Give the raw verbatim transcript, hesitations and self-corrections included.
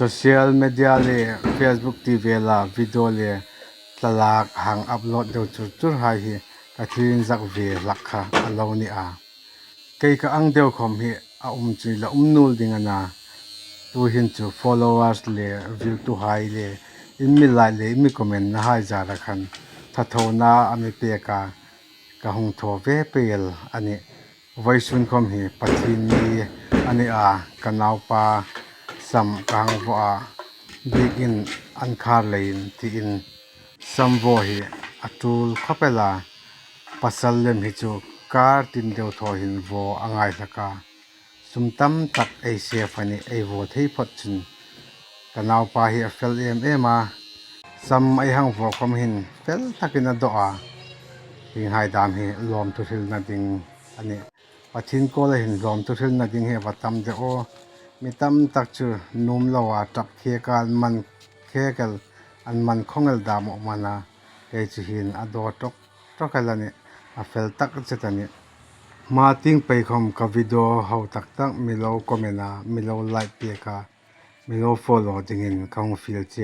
Social media le Facebook ti vela video le thlalak hang upload deu chur chur hai hi ka thil inzak ve hlak kha a lo ni a. Kei ka ang deu khawm hi a um chu la um nuol ding a na. Tuhin chu followers le view tu hai le in mi like le in mi comment na hai zara khan thathona a mi pek a, ka hung thaw ve pei el a nih. Vawisun khawm hi Pathien ni a ni a, ka naupa sam ka hang vaw a, bikin an khar leiin tiin sam vaw hi a tul khawp el a, pasal lem hi chu kar tin deu thaw hin vaw a ngai hlak a, sum tam tak ei save a nih, ei vaw thei phawt chun. Ka naupa hi a fel em em a, sam ei hang vaw khawm hin fel takin a dawh a, hienghai dam hi lawmthu hrilna ding a nih. Pathien kuoma hin lawmthu hrilna ding hi a va tam de aw. Mi tam tak chu nuom lo a, ṭap khek a, an man khek el, an man khawng el dam awm a na, kei chu hin a daw ṭawk ṭawk el a nih, a fel tak zet a nih. Hma tieng pei khawm ka video hau tak tak mi lo comment a, mi lo like pek a, mi lo follow dingin ka hung fiel che.